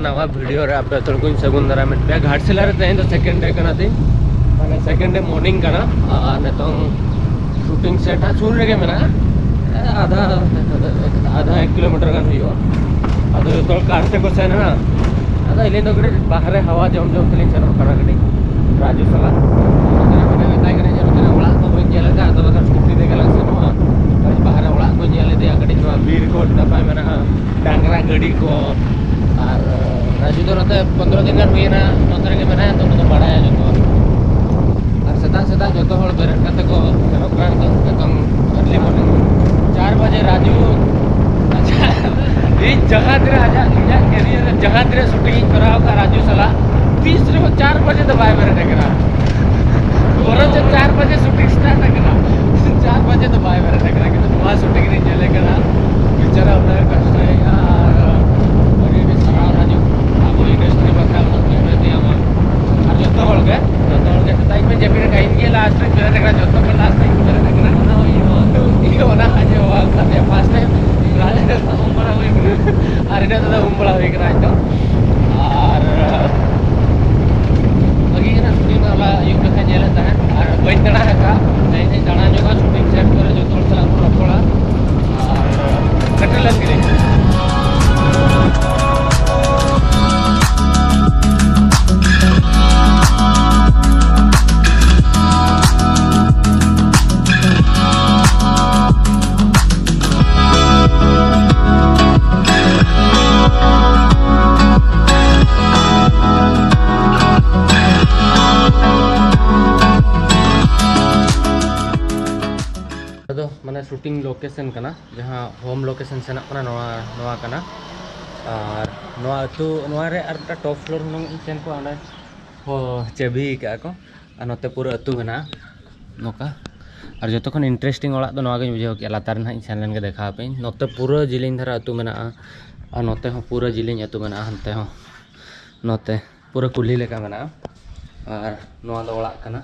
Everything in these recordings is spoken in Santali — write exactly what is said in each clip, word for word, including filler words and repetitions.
ᱱᱟᱣᱟ ᱵᱷᱤᱰᱤᱭᱳ ᱨᱮ ᱟᱯᱮ ᱡᱚᱛᱚ ᱦᱚᱲ ᱠᱚᱧ ᱥᱟᱹᱜᱩᱱ ᱫᱟᱨᱟᱢᱮᱫ ᱯᱮᱭᱟ᱾ ᱜᱷᱟᱴᱥᱤᱞᱟ ᱨᱮ ᱛᱮᱦᱮᱧ ᱫᱚ ᱥᱮᱠᱮᱱᱰ ᱰᱮ ᱠᱟᱱᱟ ᱛᱤᱧ, ᱢᱟᱱᱮ ᱥᱮᱠᱮᱱᱰ ᱰᱮ ᱢᱚᱨᱱᱤᱝ ᱠᱟᱱᱟ᱾ ᱟᱨ ᱱᱤᱛᱚᱝ ᱥᱩᱴᱤᱝ ᱥᱮᱴ ᱦᱟᱸᱜ ᱥᱩᱨ ᱨᱮᱜᱮ ᱢᱮᱱᱟᱜᱼᱟ, ᱟᱫᱷᱟ ᱟᱫᱷᱟ ᱮᱠ ᱠᱤᱞᱳᱢᱤᱴᱟᱨ ᱜᱟᱱ ᱦᱩᱭᱩᱜᱼᱟ᱾ ᱟᱫᱚ ᱡᱚᱛᱚ ᱦᱚᱲ ᱠᱟᱨ ᱛᱮᱠᱚ ᱥᱮᱱ ᱮᱱᱟ, ᱟᱫᱚ ᱟᱹᱞᱤᱧ ᱫᱚ ᱠᱟᱹᱴᱤᱡ ᱵᱟᱦᱨᱮ ᱦᱟᱣᱟ ᱡᱚᱢ ᱡᱚᱢ ᱛᱮᱞᱤᱧ ᱥᱮᱱᱚᱜ ᱠᱟᱱᱟ ᱠᱟᱹᱴᱤᱡ ᱨᱟᱡᱩ ᱥᱟᱞᱟᱜ᱾ ᱢᱮᱛᱟᱭ ᱠᱟᱱᱟ ᱡᱮ, ᱱᱚᱛᱮᱱᱟᱜ ᱚᱲᱟᱜ ᱠᱚ ᱵᱟᱹᱧ ᱧᱮᱞ ᱟᱠᱟᱫ, ᱟᱫᱚ ᱵᱟᱠᱷᱟᱱ ᱥᱠᱩᱴᱤ ᱛᱮᱜᱮ ᱞᱟᱝ ᱥᱮᱱᱚᱜᱼᱟ᱾ ᱠᱟᱹᱴᱤᱡ ᱵᱟᱦᱨᱮ ᱚᱲᱟᱜ ᱠᱚᱧ ᱧᱮᱞ ᱤᱫᱤᱭᱟ, ᱠᱟᱹᱴᱤᱡ ᱱᱚᱣᱟ ᱵᱤᱨ ᱠᱚ ᱟᱹᱰᱤ ᱱᱟᱯᱟᱭ ᱢᱮᱱᱟᱜᱼᱟ, ᱰᱟᱝᱨᱟ ᱜᱟᱹᱰᱤ ᱠᱚ, ᱟᱨ ᱨᱟᱡᱩ ᱫᱚ ᱱᱚᱛᱮ ᱯᱚᱱᱫᱽᱨᱚ ᱫᱤᱱ ᱜᱟᱱ ᱦᱩᱭᱮᱱᱟ ᱱᱚᱛᱮ ᱨᱮᱜᱮ ᱢᱮᱱᱟᱭᱟ, ᱛᱚ ᱩᱱᱤ ᱫᱚ ᱵᱟᱲᱟᱭᱟ ᱡᱚᱛᱚ᱾ ᱟᱨ ᱥᱮᱛᱟᱜ ᱥᱮᱛᱟᱜ ᱡᱚᱛᱚ ᱦᱚᱲ ᱵᱮᱨᱮᱫ ᱠᱟᱛᱮ ᱠᱚ ᱥᱮᱱᱚᱜ ᱠᱟᱱᱟ ᱱᱤᱛᱚᱜ, ᱱᱤᱛᱚᱝ ᱟᱨᱞᱤ ᱢᱚᱨᱱᱤᱝ ᱪᱟᱨ ᱵᱟᱡᱮ᱾ ᱨᱟᱡᱩ, ᱟᱪᱪᱷᱟ, ᱤᱧ ᱡᱟᱦᱟᱸ ᱛᱤᱱᱟᱹᱜ ᱟᱡᱟᱜ, ᱤᱧᱟᱹᱜ ᱠᱮᱨᱤᱭᱟᱨ ᱨᱮ ᱡᱟᱦᱟᱸ ᱛᱤᱱᱟᱹᱜ ᱥᱩᱴᱤᱝ ᱤᱧ ᱠᱚᱨᱟᱣ ᱟᱠᱟᱫ ᱨᱟᱡᱩ ᱥᱟᱞᱟᱜ, ᱛᱤᱥ ᱨᱮᱦᱚᱸ ᱪᱟᱨ ᱵᱟᱡᱮ ᱫᱚ ᱵᱟᱭ ᱵᱮᱨᱮᱫ ᱟᱠᱟᱱᱟ᱾ ᱵᱚᱨᱚᱝ ᱪᱚ ᱪᱟᱨ ᱵᱟᱡᱮ ᱥᱩᱴᱤᱝ ᱥᱴᱟᱨᱴ ᱟᱠᱟᱱᱟ, ᱪᱟᱨ ᱵᱟᱡᱮ ᱫᱚ ᱵᱟᱭ ᱵᱮᱨᱮᱫ ᱟᱠᱟᱱᱟ, ᱠᱤᱱᱛᱩ ᱱᱚᱣᱟ ᱥᱩᱴᱤᱝ ᱨᱤᱧ ᱧᱮᱞᱮ ᱠᱟᱱᱟ, ᱵᱮᱪᱟᱨᱟ ᱩᱱᱟᱹᱜ ᱠᱚᱥᱴᱚᱭᱮᱫᱼᱟ᱾ ᱟᱨ ᱟᱹᱰᱤ ᱟᱹᱰᱤ ᱥᱟᱨᱦᱟᱣ ᱨᱟᱡᱩ, ᱟᱵᱚ ᱤᱱᱰᱟᱥᱴᱨᱤ ᱵᱟᱠᱷᱨᱟ ᱩᱱᱟᱹᱜ ᱠᱚ ᱩᱭᱦᱟᱹᱨ ᱤᱫᱤᱭᱟ ᱢᱟ᱾ ᱟᱨ ᱡᱚᱛᱚ ᱦᱚᱲ ᱜᱮ, ᱡᱚᱛᱚ ᱦᱚᱲ ᱜᱮ ᱥᱮᱛᱟᱜ ᱤᱧ ᱡᱟᱹᱯᱤᱫ ᱟᱠᱟᱫ, ᱤᱧ ᱜᱮ ᱞᱟᱥᱴ ᱨᱤᱧ ᱵᱮᱨᱮᱫ ᱟᱠᱟᱱᱟ, ᱡᱚᱛᱚ ᱠᱷᱚᱱ ᱞᱟᱥᱴ ᱨᱤᱧ ᱵᱮᱨᱮᱫ ᱟᱠᱟᱱᱟ᱾ ᱚᱱᱟ ᱦᱚᱸ ᱤᱧ ᱦᱚᱸ᱾ ᱤᱧ ᱚᱱᱟ ᱟᱡᱚᱢ ᱵᱟᱝ ᱠᱟᱛᱮ ᱯᱷᱟᱥᱴ ᱴᱟᱭᱤᱢ ᱨᱟᱡᱩ ᱥᱟᱞᱟᱜ ᱩᱢ ᱵᱟᱲᱟ ᱦᱩᱭ ᱠᱟᱱᱟ᱾ ᱟᱨ ᱤᱱᱟᱹ ᱛᱮᱫᱚ ᱩᱢ ᱵᱟᱲᱟ ᱦᱩᱭ ᱠᱟᱱᱟ ᱟᱡ ᱫᱚ᱾ ᱟᱨ ᱵᱷᱟᱹᱜᱤ ᱠᱟᱱᱟ, ᱥᱩᱴᱤᱝ ᱫᱚ ᱦᱚᱞᱟ ᱟᱹᱭᱩᱵ ᱞᱮᱠᱟ ᱧᱮᱞᱮᱫ ᱛᱟᱦᱮᱸᱫ, ᱟᱨ ᱵᱟᱹᱧ ᱫᱟᱬᱟ ᱟᱠᱟᱫ᱾ ᱛᱮᱦᱮᱧ ᱤᱧ ᱫᱟᱬᱟ ᱧᱚᱜᱟ, ᱥᱩᱴᱤᱝ ᱥᱮᱴ ᱠᱚᱨᱮ ᱡᱚᱛᱚ ᱦᱚᱲ ᱥᱟᱞᱟᱜ ᱠᱚ ᱨᱚᱯᱚᱲᱟ᱾ ᱟᱨ ᱥᱮᱴᱮᱨ ᱞᱮᱱ ᱜᱮᱞᱤᱧ᱾ ᱟᱫᱚ ᱢᱟᱱᱮ ᱥᱩᱴᱤᱝ ᱞᱳᱠᱮᱥᱚᱱ ᱠᱟᱱᱟ, ᱡᱟᱦᱟᱸ ᱦᱳᱢ ᱞᱳᱠᱮᱥᱚᱱ ᱥᱮᱱᱚᱜ ᱠᱟᱱᱟ, ᱱᱚᱣᱟ, ᱱᱚᱣᱟ ᱠᱟᱱᱟ᱾ ᱟᱨ ᱱᱚᱣᱟ ᱟᱹᱛᱩ, ᱱᱚᱣᱟ ᱨᱮ ᱟᱨ ᱢᱤᱫᱴᱟᱝ ᱴᱚᱯ ᱯᱷᱞᱳᱨ ᱦᱩᱱᱟᱹᱝ ᱤᱧ ᱥᱮᱱ ᱠᱚᱜᱼᱟ, ᱚᱸᱰᱮ ᱦᱚᱸ ᱪᱟᱹᱵᱤ ᱟᱠᱟᱫᱼᱟ ᱠᱚ᱾ ᱟᱨ ᱱᱚᱛᱮ ᱯᱩᱨᱟᱹ ᱟᱹᱛᱩ ᱢᱮᱱᱟᱜᱼᱟ ᱱᱚᱝᱠᱟ᱾ ᱟᱨ ᱡᱚᱛᱚ ᱠᱷᱚᱱ ᱤᱱᱴᱟᱨᱮᱥᱴᱤᱝ ᱚᱲᱟᱜ ᱫᱚ ᱱᱚᱣᱟ ᱜᱤᱧ ᱵᱩᱡᱷᱟᱹᱣ ᱠᱮᱫᱼᱟ, ᱞᱟᱛᱟᱨ ᱨᱮ ᱱᱟᱦᱟᱜ ᱤᱧ ᱥᱮᱱ ᱞᱮᱱ ᱜᱮ ᱫᱮᱠᱷᱟᱣ ᱟᱯᱮᱭᱟᱹᱧ᱾ ᱱᱚᱛᱮ ᱯᱩᱨᱟᱹ ᱡᱤᱞᱤᱧ ᱫᱷᱟᱨᱟ ᱟᱹᱛᱩ ᱢᱮᱱᱟᱜᱼᱟ, ᱟᱨ ᱱᱚᱛᱮ ᱦᱚᱸ ᱯᱩᱨᱟᱹ ᱡᱤᱞᱤᱧ ᱟᱹᱛᱩ ᱢᱮᱱᱟᱜᱼᱟ, ᱦᱟᱱᱛᱮ ᱦᱚᱸ, ᱱᱚᱛᱮ ᱯᱩᱨᱟᱹ ᱠᱩᱞᱦᱤ ᱞᱮᱠᱟ ᱢᱮᱱᱟᱜᱼᱟ᱾ ᱟᱨ ᱱᱚᱣᱟ ᱫᱚ ᱚᱲᱟᱜ ᱠᱟᱱᱟ᱾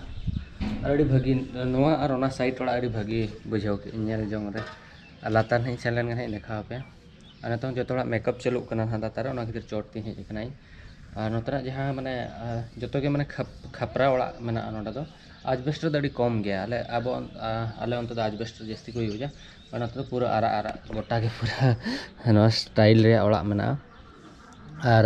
ᱟᱨ ᱟᱹᱰᱤ ᱵᱷᱟᱹᱜᱤ, ᱱᱚᱣᱟ ᱟᱨ ᱚᱱᱟ ᱥᱟᱭᱤᱰ ᱚᱲᱟᱜ ᱟᱹᱰᱤ ᱵᱷᱟᱹᱜᱤ ᱵᱩᱡᱷᱟᱹᱣ ᱠᱮᱫ ᱧᱮᱞ ᱡᱚᱝ ᱨᱮ᱾ ᱟᱨ ᱞᱟᱛᱟᱨ ᱱᱟᱦᱟᱜ ᱤᱧ ᱥᱮᱱ ᱞᱮᱱ ᱜᱮ ᱱᱟᱦᱟᱜ ᱤᱧ ᱫᱮᱠᱷᱟᱣ ᱟᱯᱮᱭᱟ᱾ ᱟᱨ ᱱᱤᱛᱚᱝ ᱡᱚᱛᱚ ᱦᱚᱲᱟᱜ ᱢᱮᱠᱟᱯ ᱪᱟᱹᱞᱩᱜ ᱠᱟᱱᱟ ᱱᱟᱦᱟᱜ ᱞᱟᱛᱟᱨ ᱨᱮ, ᱚᱱᱟ ᱠᱷᱟᱹᱛᱤᱨ ᱪᱚᱴ ᱛᱮᱧ ᱦᱮᱡ ᱟᱠᱟᱱᱟ ᱤᱧ᱾ ᱟᱨ ᱱᱚᱛᱮᱱᱟᱜ ᱡᱟᱦᱟᱸ ᱢᱟᱱᱮ, ᱟᱨ ᱡᱚᱛᱚ ᱜᱮ ᱢᱟᱱᱮ ᱠᱷᱟᱯ-, ᱠᱷᱟᱯᱨᱟ ᱚᱲᱟᱜ ᱢᱮᱱᱟᱜᱼᱟ ᱱᱚᱰᱮ ᱫᱚ᱾ ᱟᱡᱽᱵᱮᱥᱴᱟᱨ ᱫᱚ ᱟᱹᱰᱤ ᱠᱚᱢ ᱜᱮᱭᱟ᱾ ᱟᱞᱮ ᱟᱵᱚ, ᱟᱨ ᱟᱞᱮ ᱚᱱᱛᱮ ᱫᱚ ᱟᱡᱽᱵᱮᱥᱴᱟᱨ ᱡᱟᱹᱥᱛᱤ ᱠᱚ ᱤᱭᱩᱡᱟ᱾ ᱟᱨ ᱱᱚᱛᱮ ᱫᱚ ᱯᱩᱨᱟᱹ ᱟᱨᱟᱜ ᱟᱨᱟᱜ ᱜᱚᱴᱟ ᱜᱮ ᱯᱩᱨᱟᱹ ᱱᱚᱣᱟ ᱥᱴᱟᱭᱤᱞ ᱨᱮᱭᱟᱜ ᱚᱲᱟᱜ ᱢᱮᱱᱟᱜᱼᱟ᱾ ᱟᱨ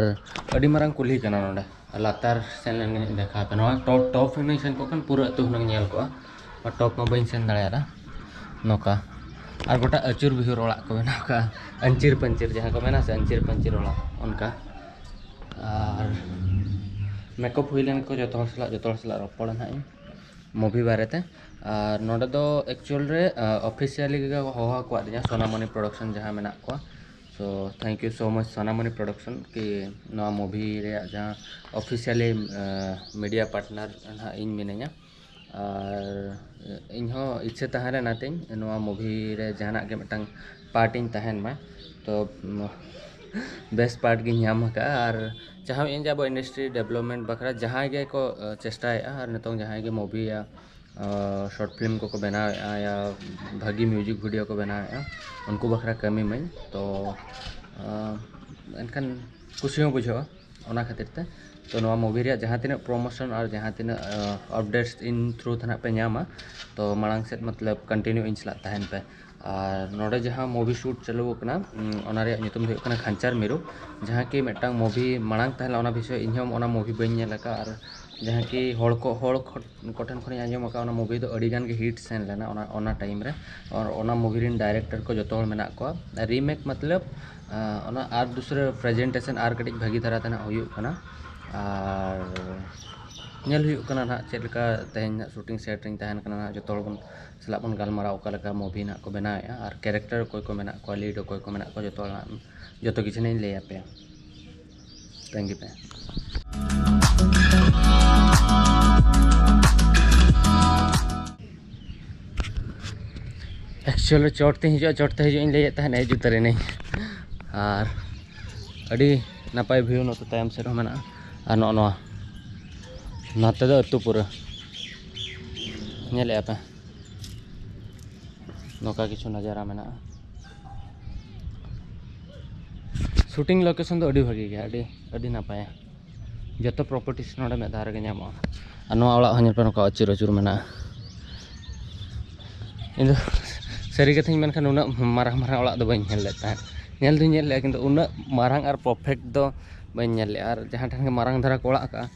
ᱟᱹᱰᱤ ᱢᱟᱨᱟᱝ ᱠᱩᱞᱦᱤ ᱠᱟᱱᱟ ᱱᱚᱰᱮ᱾ ᱞᱟᱛᱟᱨ ᱥᱮᱱ ᱞᱮᱱ ᱜᱮ ᱫᱮᱠᱷᱟᱣ ᱟᱯᱮ᱾ ᱱᱚᱣᱟ ᱴᱚᱯ, ᱴᱚᱯ ᱦᱩᱱᱟᱹᱝ ᱥᱮᱱ ᱠᱚᱜ ᱠᱷᱟᱱ ᱯᱩᱨᱟᱹ ᱟᱹᱛᱩ ᱦᱩᱱᱟᱹᱝ ᱧᱮᱞ ᱠᱚᱜᱼᱟ᱾ ᱟᱨ ᱴᱚᱯ ᱢᱟ ᱵᱟᱹᱧ ᱥᱮᱱ ᱫᱟᱲᱮᱭᱟᱫᱟ᱾ ᱱᱚᱝᱠᱟ ᱟᱨ ᱜᱚᱴᱟ ᱟᱹᱪᱩᱨ ᱵᱤᱦᱩᱨ ᱚᱲᱟᱜ ᱠᱚ ᱵᱮᱱᱟᱣ ᱠᱟᱜᱼᱟ, ᱟᱹᱧᱪᱤᱨ ᱯᱟᱹᱧᱪᱤᱨ ᱡᱟᱦᱟᱸ ᱠᱚ ᱢᱮᱱᱟ ᱥᱮ, ᱟᱹᱧᱪᱤᱨ ᱯᱟᱹᱧᱪᱤᱨ ᱚᱲᱟᱜ ᱚᱱᱠᱟ᱾ ᱟᱨ ᱢᱮᱠᱟᱯ ᱦᱩᱭ ᱞᱮᱱ ᱠᱚ ᱡᱚᱛᱚ ᱦᱚᱲ ᱥᱟᱞᱟᱜ, ᱡᱚᱛᱚ ᱦᱚᱲ ᱥᱟᱞᱟᱜ ᱨᱚᱯᱚᱲ ᱱᱟᱦᱟᱜ ᱤᱧ ᱢᱩᱵᱷᱤ ᱵᱟᱨᱮᱛᱮ᱾ ᱟᱨ ᱱᱚᱰᱮ ᱫᱚ ᱮᱠᱪᱩᱭᱮᱞ ᱨᱮ ᱚᱯᱷᱤᱥᱤᱭᱟᱞᱤ ᱜᱮ ᱦᱚᱦᱚ ᱟᱠᱟᱫ ᱞᱤᱧᱟ ᱥᱳᱱᱟᱢᱚᱱᱤ ᱯᱨᱚᱰᱟᱠᱥᱚᱱ ᱡᱟᱦᱟᱸ ᱢᱮᱱᱟᱜ ᱠᱚᱣᱟ᱾ So thank you so much Sonamoni production ᱠᱤ ᱱᱚᱣᱟ ᱢᱩᱵᱷᱤ ᱨᱮᱭᱟᱜ ᱡᱟᱦᱟᱸ ᱚᱯᱷᱤᱥᱤᱭᱟᱞᱤ ᱢᱤᱰᱤᱭᱟ ᱯᱟᱨᱴᱱᱟᱨ ᱱᱟᱦᱟᱜ ᱤᱧ ᱢᱤᱱᱟᱹᱧᱟ᱾ ᱟᱨ ᱤᱧᱦᱚᱸ ᱤᱪᱪᱷᱟᱹ ᱛᱟᱦᱮᱸ ᱞᱮᱱᱟ ᱛᱤᱧ ᱱᱚᱣᱟ ᱢᱩᱵᱷᱤ ᱨᱮ ᱡᱟᱦᱟᱱᱟᱜ ᱜᱮ ᱢᱤᱫᱴᱟᱝ ᱯᱟᱨᱴ ᱤᱧ ᱛᱟᱦᱮᱱ ᱢᱟ᱾ ᱛᱚ ᱵᱮᱥ ᱯᱟᱨᱴ ᱜᱤᱧ ᱧᱟᱢ ᱟᱠᱟᱫᱼᱟ᱾ ᱟᱨ ᱪᱟᱦᱟᱣ ᱤᱧ ᱡᱮ ᱟᱵᱚ ᱤᱱᱰᱟᱥᱴᱨᱤ ᱰᱮᱵᱷᱞᱚᱯᱢᱮᱱᱴ ᱵᱟᱠᱷᱨᱟ ᱡᱟᱦᱟᱸᱭ ᱜᱮᱠᱚ ᱪᱮᱥᱴᱟᱭᱮᱫᱼᱟ, ᱟᱨ ᱱᱤᱛᱚᱝ ᱡᱟᱦᱟᱸᱭ ᱜᱮ ᱢᱩᱵᱷᱤ ᱭᱟ ᱥᱚᱨᱴ ᱯᱷᱤᱞᱢ ᱠᱚᱠᱚ ᱵᱮᱱᱟᱣᱮᱫᱼᱟ ᱭᱟ ᱵᱷᱟᱹᱜᱤ ᱢᱤᱣᱡᱤᱠ ᱵᱷᱤᱰᱤᱭᱳ ᱠᱚ ᱵᱮᱱᱟᱣᱮᱫᱼᱟ, ᱩᱱᱠᱩ ᱵᱟᱠᱷᱨᱟ ᱠᱟᱹᱢᱤ ᱢᱟᱹᱧ᱾ ᱛᱚ ᱮᱱᱠᱷᱟᱱ ᱠᱩᱥᱤ ᱦᱚᱸ ᱵᱩᱡᱷᱟᱹᱜᱼᱟ ᱚᱱᱟ ᱠᱷᱟᱹᱛᱤᱨ ᱛᱮ᱾ ᱛᱚ ᱱᱚᱣᱟ ᱢᱩᱵᱷᱤ ᱨᱮᱭᱟᱜ ᱡᱟᱦᱟᱸ ᱛᱤᱱᱟᱹᱜ ᱯᱨᱚᱢᱳᱥᱚᱱ ᱟᱨ ᱡᱟᱦᱟᱸ ᱛᱤᱱᱟᱹᱜ ᱟᱯᱰᱮᱴᱥ ᱤᱧ ᱛᱷᱨᱩ ᱛᱮ ᱱᱟᱜ ᱯᱮ ᱧᱟᱢᱟ, ᱛᱚ ᱢᱟᱲᱟᱝ ᱥᱮᱫ ᱢᱚᱛᱞᱚᱵ ᱠᱚᱱᱴᱤᱱᱤᱭᱩ ᱤᱧ ᱥᱟᱞᱟᱜ ᱛᱟᱦᱮᱱ ᱯᱮ᱾ ᱟᱨ ᱱᱚᱰᱮ ᱡᱟᱦᱟᱸ ᱢᱩᱵᱷᱤ ᱥᱩᱴ ᱪᱟᱹᱞᱩ ᱟᱠᱟᱱᱟ, ᱚᱱᱟ ᱨᱮᱭᱟᱜ ᱧᱩᱛᱩᱢ ᱫᱚ ᱦᱩᱭᱩᱜ ᱠᱟᱱᱟ ᱠᱷᱟᱧᱪᱟᱨ ᱢᱤᱨᱩ᱾ ᱡᱟᱦᱟᱸ ᱠᱤ ᱢᱤᱫᱴᱟᱝ ᱢᱩᱵᱷᱤ ᱢᱟᱲᱟᱝ ᱛᱟᱦᱮᱸ ᱞᱮᱱᱟ, ᱚᱱᱟ ᱵᱤᱥᱚᱭ ᱤᱧᱦᱚᱸ ᱚᱱᱟ ᱢᱩᱵᱷᱤ ᱵᱟᱹᱧ ᱧᱮᱞ ᱟᱠᱟᱫᱼᱟ᱾ ᱟᱨ ᱡᱟᱦᱟᱸ ᱠᱤ ᱦᱚᱲ ᱠᱚ, ᱦᱚᱲ ᱠᱚ ᱠᱚᱴᱷᱮᱱ ᱠᱷᱚᱱᱤᱧ ᱟᱸᱡᱚᱢ ᱟᱠᱟᱫᱼᱟ, ᱚᱱᱟ ᱢᱩᱵᱷᱤ ᱫᱚ ᱟᱹᱰᱤ ᱜᱟᱱ ᱜᱮ ᱦᱤᱴ ᱥᱮᱱ ᱞᱮᱱᱟ ᱚᱱᱟ, ᱚᱱᱟ ᱴᱟᱭᱤᱢ ᱨᱮ᱾ ᱟᱨ ᱚᱱᱟ ᱢᱩᱵᱷᱤ ᱨᱮᱱ ᱰᱟᱭᱨᱮᱠᱴᱚᱨ ᱠᱚ ᱡᱚᱛᱚ ᱦᱚᱲ ᱢᱮᱱᱟᱜ ᱠᱚᱣᱟ᱾ ᱨᱤᱢᱮᱠ ᱢᱚᱛᱞᱚᱵ, ᱟᱸ, ᱚᱱᱟ ᱟᱨ ᱫᱩᱥᱨᱟᱹ ᱯᱨᱮᱡᱮᱱᱴᱮᱥᱚᱱ ᱟᱨ ᱠᱟᱹᱴᱤᱡ ᱵᱷᱟᱹᱜᱤ ᱫᱷᱟᱨᱟ ᱛᱮ ᱱᱟᱜ ᱦᱩᱭᱩᱜ ᱠᱟᱱᱟ᱾ ᱟᱨ ᱧᱮᱞ ᱦᱩᱭᱩᱜ ᱠᱟᱱᱟ ᱱᱟᱜ ᱪᱮᱫ ᱞᱮᱠᱟ ᱛᱮᱦᱮᱧ ᱱᱟᱜ ᱥᱩᱴᱤᱝ ᱥᱮᱴ ᱨᱮᱧ ᱛᱟᱦᱮᱱ ᱠᱟᱱᱟ ᱱᱟᱜ, ᱡᱚᱛᱚ ᱦᱚᱲ ᱵᱚᱱ ᱥᱟᱞᱟᱜ ᱵᱚᱱ ᱜᱟᱞᱢᱟᱨᱟᱣ ᱚᱠᱟ ᱞᱮᱠᱟ ᱢᱩᱵᱷᱤ ᱱᱟᱜ ᱠᱚ ᱵᱮᱱᱟᱣᱮᱫᱼᱟ ᱟᱨ ᱠᱮᱨᱮᱠᱴᱟᱨ ᱚᱠᱚᱭ ᱠᱚ ᱢᱮᱱᱟᱜ ᱠᱚᱣᱟ, ᱞᱤᱰ ᱚᱠᱚᱭ ᱠᱚ ᱢᱮᱱᱟᱜ ᱠᱚᱣᱟ, ᱡᱚᱛᱚ ᱦᱚᱲ ᱱᱟᱜ ᱡᱚᱛᱚ ᱠᱤᱪᱷᱩ ᱱᱟᱜ ᱤᱧ ᱞᱟᱹᱭ ᱟᱯᱮᱭᱟ᱾ ᱛᱟᱺᱜᱤ ᱯᱮ᱾ ᱮᱠᱪᱩᱭᱮᱞᱤ ᱪᱚᱴ ᱛᱮᱧ ᱦᱤᱡᱩᱜᱼᱟ, ᱪᱚᱴ ᱛᱮ ᱦᱤᱡᱩᱜ ᱤᱧ ᱞᱟᱹᱭᱮᱫ ᱛᱟᱦᱮᱸᱫ, ᱦᱤᱡᱩᱜ ᱛᱟᱹᱨᱤᱱᱟᱹᱧ᱾ ᱟᱨ ᱟᱹᱰᱤ ᱱᱟᱯᱟᱭ ᱵᱷᱤᱭᱩ ᱱᱚᱛᱮ ᱛᱟᱭᱚᱢ ᱥᱮᱫ ᱦᱚᱸ ᱢᱮᱱᱟᱜᱼᱟ᱾ ᱟᱨ ᱱᱚᱜᱼᱚ ᱱᱚᱣᱟ ᱱᱚᱛᱮ ᱫᱚ ᱟᱹᱛᱩ ᱯᱩᱨᱟᱹ ᱧᱮᱞᱮᱫᱼᱟ ᱯᱮ, ᱱᱚᱝᱠᱟ ᱠᱤᱪᱷᱩ ᱱᱟᱡᱟᱨᱟ ᱢᱮᱱᱟᱜᱼᱟ᱾ ᱥᱩᱴᱤᱝ ᱞᱳᱠᱮᱥᱚᱱ ᱫᱚ ᱟᱹᱰᱤ ᱵᱷᱟᱹᱜᱤ ᱜᱮᱭᱟ, ᱟᱹᱰᱤ ᱟᱹᱰᱤ ᱱᱟᱯᱟᱭᱟ᱾ ᱡᱚᱛᱚ ᱯᱨᱚᱯᱟᱨᱴᱤᱥ ᱱᱚᱰᱮ ᱢᱤᱫ ᱫᱷᱟᱣ ᱨᱮᱜᱮ ᱧᱟᱢᱚᱜᱼᱟ᱾ ᱟᱨ ᱱᱚᱣᱟ ᱚᱲᱟᱜ ᱦᱚᱸ ᱧᱮᱞ ᱯᱮ, ᱱᱚᱝᱠᱟ ᱟᱹᱪᱩᱨ ᱟᱹᱪᱩᱨ ᱢᱮᱱᱟᱜᱼᱟ᱾ ᱤᱧ ᱫᱚ ᱥᱟᱹᱨᱤ ᱠᱟᱛᱷᱟᱧ ᱢᱮᱱᱠᱷᱟᱱ, ᱩᱱᱟᱹᱜ ᱢᱟᱨᱟᱝ ᱢᱟᱨᱟᱝ ᱚᱲᱟᱜ ᱫᱚ ᱵᱟᱹᱧ ᱧᱮᱞ ᱞᱮᱫ ᱛᱟᱦᱮᱸᱫ᱾ ᱧᱮᱞ ᱫᱩᱧ ᱧᱮᱞ ᱞᱮᱫᱼᱟ, ᱠᱤᱱᱛᱩ ᱩᱱᱟᱹᱜ ᱢᱟᱨᱟᱝ ᱟᱨ ᱯᱟᱨᱯᱷᱮᱠᱴ ᱫᱚ ᱵᱟᱹᱧ ᱧᱮᱞ ᱞᱮᱫᱼᱟ᱾ ᱟᱨ ᱡᱟᱦᱟᱸ ᱴᱷᱮᱱ ᱜᱮ ᱢᱟᱨᱟᱝ ᱫᱷᱟᱨᱟ ᱠᱚ ᱚᱲᱟᱜ ᱟᱠᱟᱫᱼᱟ,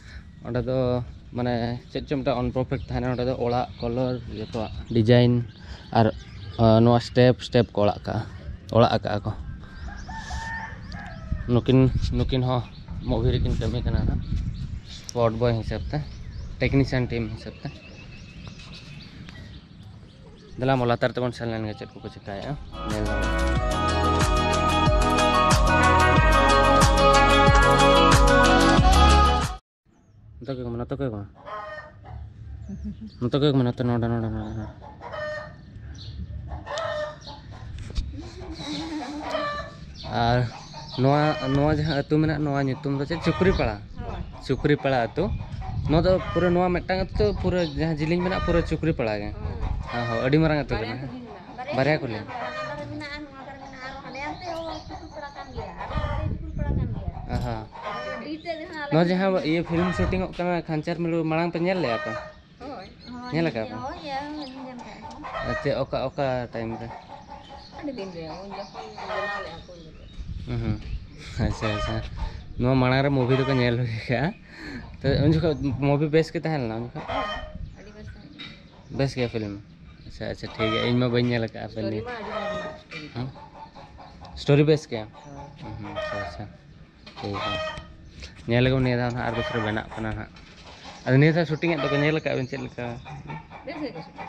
ᱚᱸᱰᱮ ᱫᱚ ᱢᱟᱱᱮ ᱪᱮᱫ ᱪᱚ ᱢᱤᱫᱴᱟᱝ ᱟᱱᱯᱟᱨᱯᱷᱮᱠᱴ ᱛᱟᱦᱮᱱᱟ᱾ ᱚᱸᱰᱮ ᱫᱚ ᱚᱲᱟᱜ, ᱠᱟᱞᱟᱨ, ᱡᱚᱛᱚᱣᱟᱜ ᱰᱤᱡᱟᱭᱤᱱ ᱟᱨ, ᱟᱸ, ᱱᱚᱣᱟ ᱥᱴᱮᱯ ᱥᱴᱮᱯ ᱠᱚ ᱚᱲᱟᱜ ᱠᱟᱜᱼᱟ, ᱚᱲᱟᱜ ᱟᱠᱟᱜᱼᱟ ᱠᱚ᱾ ᱱᱩᱠᱤᱱ, ᱱᱩᱠᱤᱱ ᱦᱚᱸ ᱢᱩᱵᱷᱤ ᱨᱮᱠᱤᱱ ᱠᱟᱹᱢᱤ ᱠᱟᱱᱟ ᱱᱟᱦᱟᱜ, ᱥᱯᱚᱴ ᱵᱚᱭ ᱦᱤᱥᱟᱹᱵ ᱛᱮ, ᱴᱮᱠᱱᱤᱥᱤᱭᱟᱱ ᱴᱤᱢ ᱦᱤᱥᱟᱹᱵ ᱛᱮ᱾ ᱫᱮᱞᱟ ᱢᱟ ᱞᱟᱛᱟᱨ ᱛᱮᱵᱚᱱ ᱥᱮᱱ ᱞᱮᱱ ᱜᱮ, ᱪᱮᱫ ᱠᱚᱠᱚ ᱪᱮᱠᱟᱭᱮᱫᱼᱟ ᱧᱮᱞ ᱫᱟᱵᱚᱱ᱾ ᱱᱚᱛᱮ ᱠᱚ ᱮᱢᱟ, ᱱᱚᱛᱮ ᱠᱚ ᱮᱢᱟ᱾ ᱱᱚᱛᱮ ᱠᱚ ᱮᱢᱟ, ᱱᱚᱛᱮ, ᱱᱚᱰᱮ, ᱱᱚᱰᱮ, ᱱᱚᱰᱮ, ᱱᱚᱰᱮ᱾ ᱟᱨ ᱱᱚᱣᱟ, ᱱᱚᱣᱟ ᱡᱟᱦᱟᱸ ᱟᱹᱛᱩ ᱢᱮᱱᱟᱜ, ᱱᱚᱣᱟ ᱧᱩᱛᱩᱢ ᱫᱚ ᱪᱮᱫ? ᱪᱩᱠᱨᱤᱯᱟᱲᱟ᱾ ᱦᱳᱭ᱾ ᱪᱩᱠᱨᱤᱯᱟᱲᱟ ᱟᱹᱛᱩ᱾ ᱱᱚᱣᱟ ᱫᱚ ᱯᱩᱨᱟᱹ, ᱱᱚᱣᱟ ᱢᱤᱫᱴᱟᱝ ᱟᱹᱛᱩ ᱫᱚ ᱯᱩᱨᱟᱹ ᱡᱟᱦᱟᱸ ᱡᱤᱞᱤᱧ ᱢᱮᱱᱟᱜ, ᱯᱩᱨᱟᱹ ᱪᱩᱠᱨᱤᱯᱟᱲᱟ ᱜᱮ᱾ ᱦᱳᱭ᱾ ᱦᱮᱸ, ᱦᱳᱭ, ᱟᱹᱰᱤ ᱢᱟᱨᱟᱝ ᱟᱹᱛᱩ ᱵᱟᱨᱭᱟ ᱠᱟᱱᱟ᱾ ᱠᱩᱞᱦᱤ ᱢᱮᱱᱟᱜᱼᱟ᱾ ᱵᱟᱨᱭᱟ ᱠᱩᱞᱦᱤ᱾ ᱦᱟᱱᱟ ᱫᱷᱟᱨᱮ ᱢᱮᱱᱟᱜᱼᱟ, ᱱᱚᱣᱟ ᱫᱷᱟᱨᱮ ᱢᱮᱱᱟᱜᱼᱟ, ᱟᱨ ᱦᱟᱸᱰᱮ ᱦᱟᱱᱛᱮ ᱦᱚᱸ ᱪᱩᱠᱨᱤᱯᱟᱲᱟ ᱠᱟᱱ ᱜᱮᱭᱟ, ᱟᱨ ᱦᱟᱱᱛᱮ ᱪᱩᱠᱨᱤᱯᱟᱲᱟ ᱠᱟᱱ ᱜᱮᱭᱟ᱾ ᱟᱦᱟ᱾ ᱵᱷᱤᱛ ᱛᱮ ᱡᱟᱦᱟᱸ ᱱᱚᱣᱟ ᱡᱟᱦᱟᱸ ᱤᱭᱟᱹ ᱯᱷᱤᱞᱢ ᱥᱩᱴᱤᱝ ᱚᱜ ᱠᱟᱱᱟ ᱠᱷᱟᱧᱪᱟᱨ ᱢᱤᱞᱩ, ᱢᱟᱲᱟᱝ ᱯᱮ ᱧᱮᱞ ᱞᱮᱫᱼᱟ ᱯᱮ? ᱦᱳᱭ᱾ ᱧᱮᱞ ᱟᱠᱟᱫ ᱯᱮ? ᱦᱳᱭ, ᱧᱮᱞ ᱧᱮᱞ ᱟᱠᱟᱫ ᱠᱚ᱾ ᱟᱨ ᱪᱮᱫ, ᱚᱠᱟ, ᱚᱠᱟ ᱴᱟᱭᱤᱢ ᱨᱮ? ᱟᱹᱰᱤ ᱫᱤᱱ ᱨᱮ, ᱩᱱ ᱡᱚᱠᱷᱚᱱ ᱵᱮᱱᱟᱣ ᱞᱮᱫᱼᱟ ᱠᱚ ᱩᱱ ᱡᱚᱠᱷᱚᱱ᱾ ᱦᱩᱸ ᱦᱩᱸ᱾ ᱟᱪᱪᱷᱟ, ᱟᱪᱪᱷᱟ᱾ ᱱᱚᱣᱟ ᱢᱟᱲᱟᱝ ᱨᱮ ᱢᱩᱵᱷᱤ ᱫᱚᱠᱚ ᱧᱮᱞ ᱦᱩᱭ ᱟᱠᱟᱫᱼᱟ᱾ ᱛᱚ ᱩᱱ ᱡᱚᱠᱷᱚᱱ ᱢᱩᱵᱷᱤ ᱵᱮᱥ ᱜᱮ ᱛᱟᱦᱮᱸ ᱞᱮᱱᱟ ᱩᱱ ᱡᱚᱠᱷᱚᱱ? ᱟᱹᱰᱤ ᱵᱮᱥ ᱛᱟᱦᱮᱸ ᱠᱟᱱᱟ᱾ ᱵᱮᱥ ᱜᱮᱭᱟ ᱯᱷᱤᱞᱢ? ᱟᱪᱪᱷᱟ, ᱟᱪᱪᱷᱟ, ᱴᱷᱤᱠ ᱜᱮᱭᱟ, ᱤᱧ ᱢᱟ ᱵᱟᱹᱧ ᱧᱮᱞ ᱟᱠᱟᱫᱼᱟ ᱯᱷᱤᱞᱢ᱾ ᱥᱴᱳᱨᱤ ᱢᱟ ᱟᱹᱰᱤ ᱢᱚᱡᱽ ᱢᱮᱱᱟᱜᱼᱟ, ᱥᱴᱳᱨᱤ᱾ ᱦᱮᱸ? ᱥᱴᱳᱨᱤ ᱵᱮᱥ ᱜᱮᱭᱟ? ᱦᱳᱭ᱾ ᱦᱩᱸ ᱦᱩᱸ, ᱟᱪᱪᱷᱟ, ᱟᱪᱪᱷᱟ, ᱴᱷᱤᱠ ᱜᱮᱭᱟ᱾ ᱧᱮᱞ ᱟᱵᱚᱱ ᱱᱤᱭᱟᱹ ᱫᱷᱟᱣ ᱱᱟᱦᱟᱜ ᱟᱨ ᱵᱚᱪᱷᱚᱨ ᱵᱮᱱᱟᱜ ᱠᱟᱱᱟ ᱱᱟᱦᱟᱜ᱾ ᱟᱫᱚ ᱱᱤᱭᱟᱹ ᱫᱷᱟᱣ ᱥᱩᱴᱤᱝ ᱮᱫ ᱫᱚᱠᱚ ᱧᱮᱞ ᱟᱠᱟᱫ ᱵᱮᱱ ᱪᱮᱫ ᱞᱮᱠᱟ? ᱵᱮᱥ ᱜᱮᱠᱚ ᱥᱩᱴᱤᱝ᱾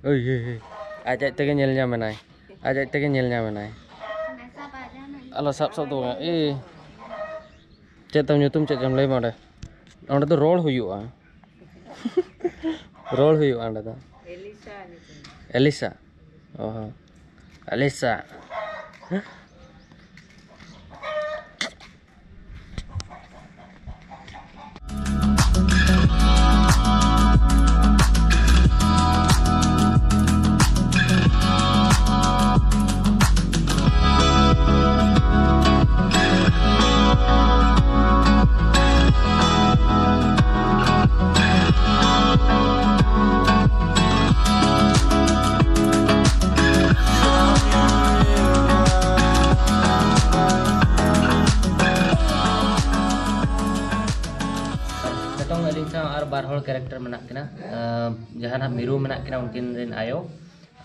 ᱳᱭ, ᱳᱭ, ᱳᱭ᱾ ᱟᱡ ᱟᱡ ᱛᱮᱜᱮ ᱧᱮᱞ ᱧᱟᱢ ᱮᱱᱟᱭ᱾ ᱟᱡ ᱟᱡ ᱛᱮᱜᱮ ᱧᱮᱞ ᱧᱟᱢ ᱮᱱᱟᱭ᱾ ᱟᱞᱚ ᱥᱟᱵ ᱥᱟᱵ ᱫᱚ ᱵᱟᱝ᱾ ᱮ᱾ ᱪᱮᱫ ᱛᱟᱢ ᱧᱩᱛᱩᱢ, ᱪᱮᱫ ᱪᱚᱢ ᱞᱟᱹᱭ ᱢᱮ ᱚᱸᱰᱮ᱾ ᱚᱸᱰᱮ ᱫᱚ ᱨᱚᱲ ᱦᱩᱭᱩᱜᱼᱟ᱾ ᱨᱚᱲ ᱦᱩᱭᱩᱜᱼᱟ ᱚᱸᱰᱮ ᱫᱚ᱾ ᱮᱞᱤᱥᱟ ᱧᱩᱛᱩᱢ᱾ ᱮᱞᱤᱥᱟ? ᱚ ᱦᱚᱸ᱾ ᱮᱞᱤᱥᱟ᱾ ᱵᱟᱨ ᱦᱚᱲ ᱠᱮᱨᱮᱠᱴᱟᱨ ᱢᱮᱱᱟᱜ ᱠᱤᱱᱟ᱾ ᱟᱸ, ᱡᱟᱦᱟᱸ ᱱᱟᱦᱟᱜ ᱢᱤᱨᱩ ᱢᱮᱱᱟᱜ ᱠᱤᱱᱟ, ᱩᱱᱠᱤᱱ ᱨᱮᱱ ᱟᱭᱳ,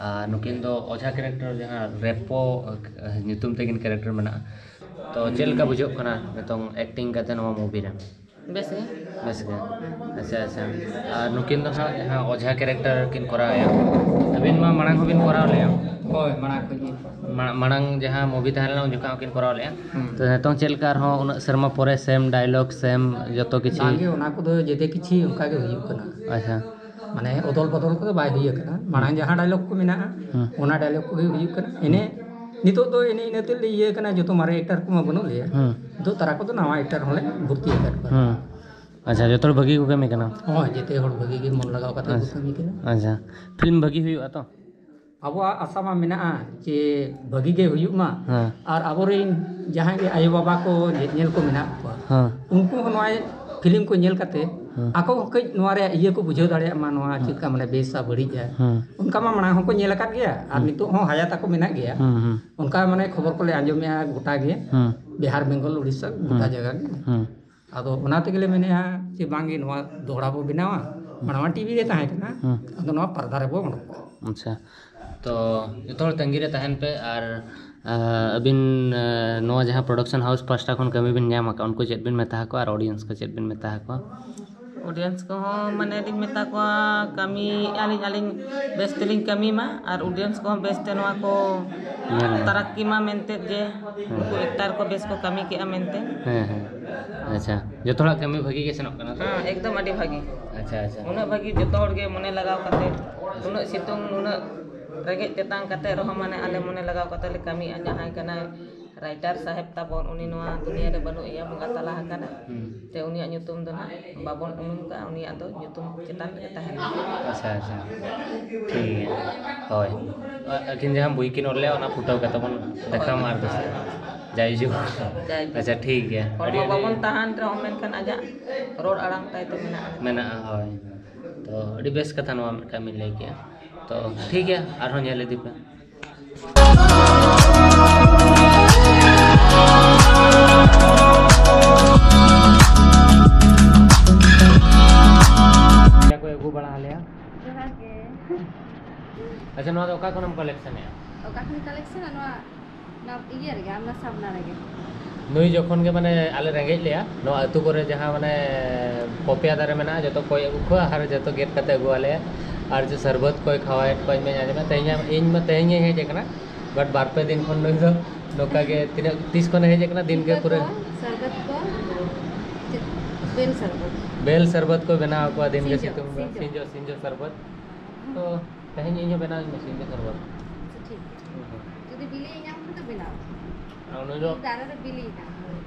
ᱟᱨ ᱱᱩᱠᱤᱱ ᱫᱚ ᱚᱡᱷᱟ ᱠᱮᱨᱮᱠᱴᱟᱨ, ᱡᱟᱦᱟᱸ ᱨᱮᱯᱳ, ᱟᱸ, ᱧᱩᱛᱩᱢ ᱛᱮᱠᱤᱱ ᱠᱮᱨᱮᱠᱴᱟᱨ ᱢᱮᱱᱟᱜᱼᱟ᱾ ᱛᱚ, ᱪᱮᱫ ᱞᱮᱠᱟ ᱵᱩᱡᱷᱟᱹᱜ ᱠᱟᱱᱟ ᱱᱤᱛᱚᱝ ᱮᱠᱴᱤᱝ ᱠᱟᱛᱮ ᱱᱚᱣᱟ ᱢᱩᱵᱷᱤ ᱨᱮ? ᱵᱮᱥ ᱜᱮ᱾ ᱵᱮᱥ ᱜᱮ᱾ ᱟᱪᱪᱷᱟ, ᱟᱪᱪᱷᱟ᱾ ᱟᱨ ᱱᱩᱠᱤᱱ ᱫᱚ ᱱᱟᱦᱟᱜ ᱡᱟᱦᱟᱸ ᱚᱡᱷᱟ ᱠᱮᱨᱮᱠᱴᱟᱨ ᱠᱤᱱ ᱠᱚᱨᱟᱣᱮᱫᱼᱟ, ᱟᱹᱵᱤᱱ ᱢᱟ ᱢᱟᱲᱟᱝ ᱦᱚᱸᱵᱤᱱ ᱠᱚᱨᱟᱣ ᱞᱮᱫᱼᱟ? ᱦᱳᱭ, ᱢᱟᱲᱟᱝ ᱠᱷᱚᱱ ᱜᱮ᱾ ᱢᱟ-, ᱢᱟᱲᱟᱝ ᱡᱟᱦᱟᱸ ᱢᱩᱵᱷᱤ ᱛᱟᱦᱮᱸ ᱞᱮᱱᱟ, ᱩᱱ ᱡᱚᱠᱷᱚᱱ ᱦᱚᱸᱠᱤᱱ ᱠᱚᱨᱟᱣ ᱞᱮᱫᱼᱟ᱾ ᱦᱩᱸ᱾ ᱛᱚ, ᱱᱤᱛᱚᱝ ᱪᱮᱫ ᱞᱮᱠᱟ ᱟᱨᱦᱚᱸ ᱩᱱᱟᱹᱜ ᱥᱮᱨᱢᱟ ᱯᱚᱨᱮ ᱥᱮᱢ ᱰᱟᱭᱞᱚᱜᱽ, ᱥᱮᱢ ᱡᱚᱛᱚ ᱠᱤᱪᱷᱩ? ᱵᱟᱝᱜᱮ, ᱚᱱᱟ ᱠᱚᱫᱚ ᱡᱮᱛᱮ ᱠᱤᱪᱷᱩ ᱚᱱᱠᱟ ᱜᱮ ᱦᱩᱭᱩᱜ ᱠᱟᱱᱟ᱾ ᱟᱪᱪᱷᱟ᱾ ᱢᱟᱱᱮ ᱚᱫᱚᱞ ᱵᱚᱫᱚᱞ ᱠᱚᱫᱚ ᱵᱟᱭ ᱦᱩᱭ ᱟᱠᱟᱱᱟ᱾ ᱢᱟᱲᱟᱝ ᱡᱟᱦᱟᱸ ᱰᱟᱭᱞᱚᱜᱽ ᱠᱚ ᱢᱮᱱᱟᱜᱼᱟ, ᱦᱩᱸ᱾ ᱚᱱᱟ ᱰᱟᱭᱞᱚᱜᱽ ᱠᱚᱜᱮ ᱦᱩᱭᱩᱜ ᱠᱟᱱᱟ᱾ ᱮᱱᱮ ᱱᱤᱛᱚᱜ ᱫᱚ ᱮᱱᱮ ᱤᱱᱟᱹ ᱛᱮᱞᱮ ᱤᱭᱟᱹ ᱠᱟᱱᱟ, ᱡᱚᱛᱚ ᱢᱟᱨᱮ ᱮᱠᱴᱟᱨ ᱠᱚᱢᱟ ᱵᱟᱹᱱᱩᱜ ᱞᱮᱭᱟ᱾ ᱦᱩᱸ᱾ ᱱᱤᱛᱚᱜ ᱛᱟᱨᱟ ᱠᱚᱫᱚ ᱱᱟᱣᱟ ᱮᱠᱴᱟᱨ ᱦᱚᱸᱞᱮ ᱵᱷᱚᱨᱛᱤ ᱟᱠᱟᱫ ᱠᱚᱣᱟ᱾ ᱦᱩᱸ᱾ ᱟᱪᱪᱷᱟ, ᱡᱚᱛᱚ ᱦᱚᱲ ᱵᱷᱟᱹᱜᱤ ᱠᱚ ᱠᱟᱹᱢᱤ ᱠᱟᱱᱟ? ᱦᱳᱭ, ᱡᱮᱛᱮ ᱦᱚᱲ ᱵᱷᱟᱹᱜᱤ ᱜᱮ ᱢᱚᱱ ᱞᱟᱜᱟᱣ ᱠᱟᱛᱮ ᱠᱚ ᱟᱪᱪᱷᱟ᱾ ᱠᱟᱹᱢᱤ ᱠᱟᱱᱟ᱾ ᱟᱪᱪᱷᱟ, ᱯᱷᱤᱞᱢ ᱵᱷᱟᱹᱜᱤ ᱦᱩᱭᱩᱜᱼᱟ ᱛᱚ? ᱟᱵᱚᱣᱟᱜ ᱟᱥᱟ ᱢᱟ ᱢᱮᱱᱟᱜᱼᱟ ᱡᱮ ᱵᱷᱟᱹᱜᱤ ᱜᱮ ᱦᱩᱭᱩᱜ ᱢᱟ᱾ ᱦᱮᱸ᱾ ᱟᱨ ᱟᱵᱚᱨᱮᱱ ᱡᱟᱦᱟᱸᱭ ᱜᱮ ᱟᱭᱳᱼᱵᱟᱵᱟ ᱠᱚ ᱧᱮ-, ᱧᱮᱞ ᱠᱚ ᱢᱮᱱᱟᱜ ᱠᱚᱣᱟ, ᱦᱮᱸ᱾ ᱩᱱᱠᱩ ᱦᱚᱸ ᱱᱚᱣᱟ ᱯᱷᱤᱞᱢ ᱠᱚ ᱧᱮᱞ ᱠᱟᱛᱮ ᱦᱮᱸ᱾ ᱟᱠᱚ ᱦᱚᱸ ᱠᱟᱹᱡ ᱱᱚᱣᱟ ᱨᱮᱭᱟᱜ ᱤᱭᱟᱹ ᱠᱚ ᱵᱩᱡᱷᱟᱹᱣ ᱫᱟᱲᱮᱭᱟᱜ ᱢᱟ, ᱱᱚᱣᱟ ᱦᱮᱸ᱾ ᱪᱮᱫ ᱞᱮᱠᱟ ᱢᱟᱱᱮ ᱵᱮᱥᱟ ᱵᱟᱹᱲᱤᱡᱟ᱾ ᱦᱮᱸ᱾ ᱚᱱᱠᱟ ᱢᱟ ᱢᱟᱲᱟᱝ ᱦᱚᱸᱠᱚ ᱧᱮᱞ ᱟᱠᱟᱫ ᱜᱮᱭᱟ, ᱟᱨ ᱦᱮᱸ᱾ ᱱᱤᱛᱚᱜ ᱦᱚᱸ ᱦᱟᱭᱟᱛ ᱟᱠᱚ ᱢᱮᱱᱟᱜ ᱜᱮᱭᱟ᱾ ᱦᱮᱸ, ᱦᱮᱸ᱾ ᱚᱱᱠᱟ ᱢᱟᱱᱮ ᱠᱷᱚᱵᱚᱨ ᱠᱚᱞᱮ ᱟᱸᱡᱚᱢᱮᱜᱼᱟ ᱜᱚᱴᱟ ᱜᱮ, ᱦᱮᱸ᱾ ᱵᱤᱦᱟᱨ, ᱵᱮᱝᱜᱚᱞ, ᱩᱲᱤᱥᱥᱟ, ᱜᱚᱴᱟ ᱦᱮᱸ᱾ ᱡᱟᱭᱜᱟ ᱜᱮ᱾ ᱦᱮᱸ᱾ ᱟᱫᱚ ᱚᱱᱟ ᱛᱮᱜᱮᱞᱮ ᱢᱮᱱᱮᱜᱼᱟ ᱡᱮ ᱵᱟᱝᱜᱮ ᱱᱚᱣᱟ ᱫᱚᱦᱲᱟ ᱵᱚ ᱵᱮᱱᱟᱣᱟ, ᱢᱟᱲᱟᱝ ᱢᱟ ᱴᱤᱵᱷᱤ ᱨᱮ ᱛᱟᱦᱮᱸ ᱠᱟᱱᱟ, ᱦᱮᱸ᱾ ᱟᱫᱚ ᱱᱚᱣᱟ ᱯᱟᱨᱫᱟ ᱨᱮᱵᱚ ᱚᱰᱚᱠ ᱠᱚᱣᱟ᱾ ᱟᱪᱪᱷᱟ, ᱛᱚ ᱡᱚᱛᱚ ᱦᱚᱲ ᱛᱟᱺᱜᱤ ᱨᱮ ᱛᱟᱦᱮᱱ ᱯᱮ᱾ ᱟᱨ, ᱟᱸ, ᱟᱹᱵᱤᱱ, ᱟᱸ, ᱱᱚᱣᱟ ᱡᱟᱦᱟᱸ ᱯᱨᱚᱰᱟᱠᱥᱚᱱ ᱦᱟᱣᱩᱥ ᱯᱟᱦᱴᱟ ᱠᱷᱚᱱ ᱠᱟᱹᱢᱤ ᱵᱤᱱ ᱧᱟᱢ ᱟᱠᱟᱫ, ᱩᱱᱠᱩ ᱪᱮᱫ ᱵᱤᱱ ᱢᱮᱛᱟ ᱟᱠᱚᱣᱟ ᱟᱨ ᱚᱰᱤᱭᱮᱱᱥ ᱠᱚ ᱪᱮᱫ ᱵᱤᱱ ᱢᱮᱛᱟ ᱟᱠᱚᱣᱟ? ᱚᱰᱤᱭᱮᱱᱥ ᱠᱚᱦᱚᱸ ᱢᱟᱱᱮ ᱞᱤᱧ ᱢᱮᱛᱟ ᱠᱚᱣᱟ, ᱠᱟᱹᱢᱤᱭᱮᱫᱼᱟ ᱞᱤᱧ ᱟᱹᱞᱤᱧ ᱵᱮᱥ ᱛᱮᱞᱤᱧ ᱠᱟᱹᱢᱤ ᱢᱟ, ᱟᱨ ᱚᱰᱤᱭᱮᱱᱥ ᱠᱚᱦᱚᱸ ᱵᱮᱥ ᱛᱮ ᱱᱚᱣᱟ ᱠᱚ ᱧᱮᱞ ᱢᱟ᱾ ᱛᱟᱨᱟᱠᱠᱤ ᱢᱟ ᱢᱮᱱᱛᱮ ᱡᱮ ᱦᱮᱸ᱾ ᱩᱱᱠᱩ ᱮᱠᱴᱟᱨ ᱠᱚ ᱵᱮᱥ ᱠᱚ ᱠᱟᱹᱢᱤ ᱠᱮᱜᱼᱟ ᱢᱮᱱᱛᱮ᱾ ᱦᱮᱸ, ᱦᱮᱸ᱾ ᱟᱪᱪᱷᱟ, ᱡᱚᱛᱚ ᱦᱚᱲᱟᱜ ᱠᱟᱹᱢᱤ ᱵᱷᱟᱹᱜᱤ ᱜᱮ ᱥᱮᱱᱚᱜ ᱠᱟᱱᱟ ᱛᱚ? ᱦᱮᱸ, ᱮᱠᱫᱚᱢ ᱟᱹᱰᱤ ᱵᱷᱟᱹᱜᱤ᱾ ᱟᱪᱪᱷᱟ, ᱟᱪᱪᱷᱟ᱾ ᱩᱱᱟᱹᱜ ᱵᱷᱟᱹᱜᱤ ᱡᱚᱛᱚ ᱦᱚᱲ ᱜᱮ ᱢᱚᱱᱮ ᱞᱟᱜᱟᱣ ᱠᱟᱛᱮ, ᱩᱱᱟᱹᱜ ᱥᱤᱛᱩᱝ, ᱩᱱᱟᱹᱜ ᱨᱮᱸᱜᱮᱡ ᱛᱮᱛᱟᱝ ᱠᱟᱛᱮ ᱨᱮᱦᱚᱸ ᱢᱟᱱᱮ ᱟᱞᱮ ᱢᱚᱱᱮ ᱞᱟᱜᱟᱣ ᱠᱟᱛᱮ ᱞᱮ ᱠᱟᱹᱢᱤᱭᱮᱫᱼᱟ᱾ ᱡᱟᱦᱟᱸᱭ ᱠᱟᱱᱟᱭ ᱨᱟᱭᱴᱟᱨ ᱥᱟᱦᱮᱵᱽ ᱛᱟᱵᱚᱱ, ᱩᱱᱤ ᱱᱚᱣᱟ ᱫᱩᱱᱤᱭᱟᱹ ᱨᱮ ᱵᱟᱹᱱᱩᱜ ᱮᱭᱟ, ᱵᱚᱸᱜᱟ ᱛᱟᱞᱟ ᱟᱠᱟᱱᱟ᱾ ᱦᱩᱸ᱾ ᱛᱮ ᱩᱱᱤᱭᱟᱜ ᱧᱩᱛᱩᱢ ᱫᱚ ᱱᱟᱦᱟᱜ ᱵᱟᱵᱚᱱ ᱩᱱᱩᱢ ᱠᱟᱜᱼᱟ, ᱩᱱᱤᱭᱟᱜ ᱫᱚ ᱧᱩᱛᱩᱢ ᱪᱮᱛᱟᱱ ᱨᱮᱜᱮ ᱛᱟᱦᱮᱱᱟ᱾ ᱟᱪᱪᱷᱟ, ᱟᱪᱪᱷᱟ, ᱴᱷᱤᱠ ᱜᱮᱭᱟ᱾ ᱦᱳᱭ, ᱟᱹᱠᱤᱱ ᱡᱟᱦᱟᱸ ᱵᱳᱭ ᱠᱤᱱ ᱚᱞ ᱞᱮᱜᱼᱟ, ᱚᱱᱟ ᱯᱷᱩᱴᱟᱹᱣ ᱠᱟᱛᱮ ᱵᱚᱱ ᱫᱮᱠᱷᱟᱣ ᱢᱟ ᱟᱨ ᱫᱚᱥᱨᱟ᱾ ᱡᱟᱭᱡᱩᱜᱽ᱾ ᱡᱟᱭᱡᱩᱜᱽ᱾ ᱟᱪᱪᱷᱟ, ᱴᱷᱤᱠ ᱜᱮᱭᱟ᱾ ᱦᱚᱲᱢᱚ ᱟᱹᱰᱤ, ᱟᱹᱰᱤ ᱵᱟᱵᱚᱱ ᱛᱟᱦᱮᱱ ᱨᱮᱦᱚᱸ, ᱢᱮᱱᱠᱷᱟᱱ ᱟᱡᱟᱜ ᱨᱚᱲ ᱟᱲᱟᱝ ᱛᱟᱭ ᱫᱚ ᱢᱮᱱᱟᱜᱼᱟ᱾ ᱢᱮᱱᱟᱜᱼᱟ, ᱦᱳᱭ᱾ ᱛᱚ, ᱟᱹᱰᱤ ᱵᱮᱥ ᱠᱟᱛᱷᱟ ᱱᱚᱣᱟ ᱢᱤᱫᱴᱟᱝ ᱵᱤᱱ ᱞᱟᱹᱭ ᱠᱮᱜᱼᱟ᱾ ᱛᱚ, ᱴᱷᱤᱠ ᱜᱮᱭᱟ, ᱟᱨᱦᱚᱸ ᱧᱮᱞ ᱤᱫᱤ ᱯᱮ᱾ ᱱᱚᱣᱟ ᱫᱚ ᱚᱠᱟ ᱠᱷᱚᱱᱮᱢ ᱠᱟᱞᱮᱠᱥᱚᱱᱮᱜᱼᱟ? ᱚᱠᱟ ᱠᱷᱚᱱᱤᱧ ᱠᱟᱞᱮᱠᱥᱚᱱᱟ? ᱱᱚᱣᱟ, ᱱᱚᱣᱟ ᱤᱭᱟᱹ ᱨᱮᱜᱮ, ᱟᱢᱱᱟ ᱥᱟᱢᱱᱟ ᱨᱮᱜᱮ᱾ ᱱᱩᱭ ᱡᱚᱠᱷᱚᱱ ᱜᱮ ᱢᱟᱱᱮ ᱟᱞᱮ ᱨᱮᱸᱜᱮᱡ ᱞᱮᱭᱟ, ᱱᱚᱣᱟ ᱟᱹᱛᱩ ᱠᱚᱨᱮ ᱡᱟᱦᱟᱸ ᱢᱟᱱᱮ ᱯᱚᱯᱮᱭᱟ ᱫᱟᱨᱮ ᱢᱮᱱᱟᱜᱼᱟ, ᱡᱚᱛᱚ ᱠᱚᱭ ᱟᱹᱜᱩ ᱠᱚᱣᱟ ᱟᱨ ᱡᱚᱛᱚ ᱜᱮᱫ ᱠᱟᱛᱮ ᱟᱹᱜᱩᱣᱟᱞᱮᱭᱟ᱾ ᱟᱨ ᱡᱮ ᱥᱟᱨᱵᱟᱛ ᱠᱚᱭ ᱠᱷᱟᱣᱟᱭᱮᱫ ᱠᱚᱣᱟᱧ ᱢᱮ ᱟᱸᱡᱚᱢᱟ, ᱛᱮᱦᱮᱧ, ᱤᱧ ᱢᱟ ᱛᱮᱦᱮᱧ ᱜᱮ ᱦᱮᱡ ᱟᱠᱟᱱᱟ, but ᱵᱟᱨ ᱯᱮ ᱫᱤᱱ ᱠᱷᱚᱱ ᱱᱩᱭ ᱫᱚ ᱱᱚᱝᱠᱟ ᱜᱮ᱾ ᱛᱤᱱᱟᱹᱜ, ᱛᱤᱥ ᱠᱷᱚᱱᱮ ᱦᱮᱡ ᱟᱠᱟᱱᱟ? ᱫᱤᱱ ᱜᱮ ᱤᱛᱟᱹ ᱯᱩᱨᱟᱹ ᱠᱚ, ᱥᱟᱨᱵᱟᱛ ᱠᱚ, ᱪᱮᱫ, ᱵᱮᱞ ᱥᱟᱨᱵᱟᱛ᱾ ᱵᱮᱞ ᱥᱟᱨᱵᱟᱛ ᱠᱚ ᱵᱮᱱᱟᱣ ᱟᱠᱚᱣᱟ ᱫᱤᱱ ᱜᱮ, ᱥᱤᱸᱡᱚ, ᱥᱤᱛᱩᱝ ᱫᱚ᱾ ᱥᱤᱸᱡᱚ᱾ ᱥᱤᱸᱡᱚ, ᱥᱤᱸᱡᱚ ᱥᱟᱨᱵᱟᱛ᱾ ᱛᱚ ᱛᱮᱦᱮᱧ ᱤᱧ ᱦᱚᱸ ᱵᱮᱱᱟᱣ ᱤᱧ ᱢᱮ ᱥᱤᱸᱡᱚ ᱥᱟᱨᱵᱟᱛ᱾ ᱟᱪᱪᱷᱟ, ᱴᱷᱤᱠ ᱜᱮᱭᱟ᱾ ᱦᱩᱸ ᱦᱩᱸ᱾ ᱡᱩᱫᱤ ᱵᱤᱞᱤ ᱧᱟᱢ ᱠᱷᱟᱱ ᱫᱚ ᱵᱮᱱᱟᱣ᱾ ᱟᱨ ᱩᱱᱤ ᱫᱚ, ᱫᱟᱨᱮ ᱨᱮ ᱵᱤᱞᱤ ᱠᱟᱱᱟ᱾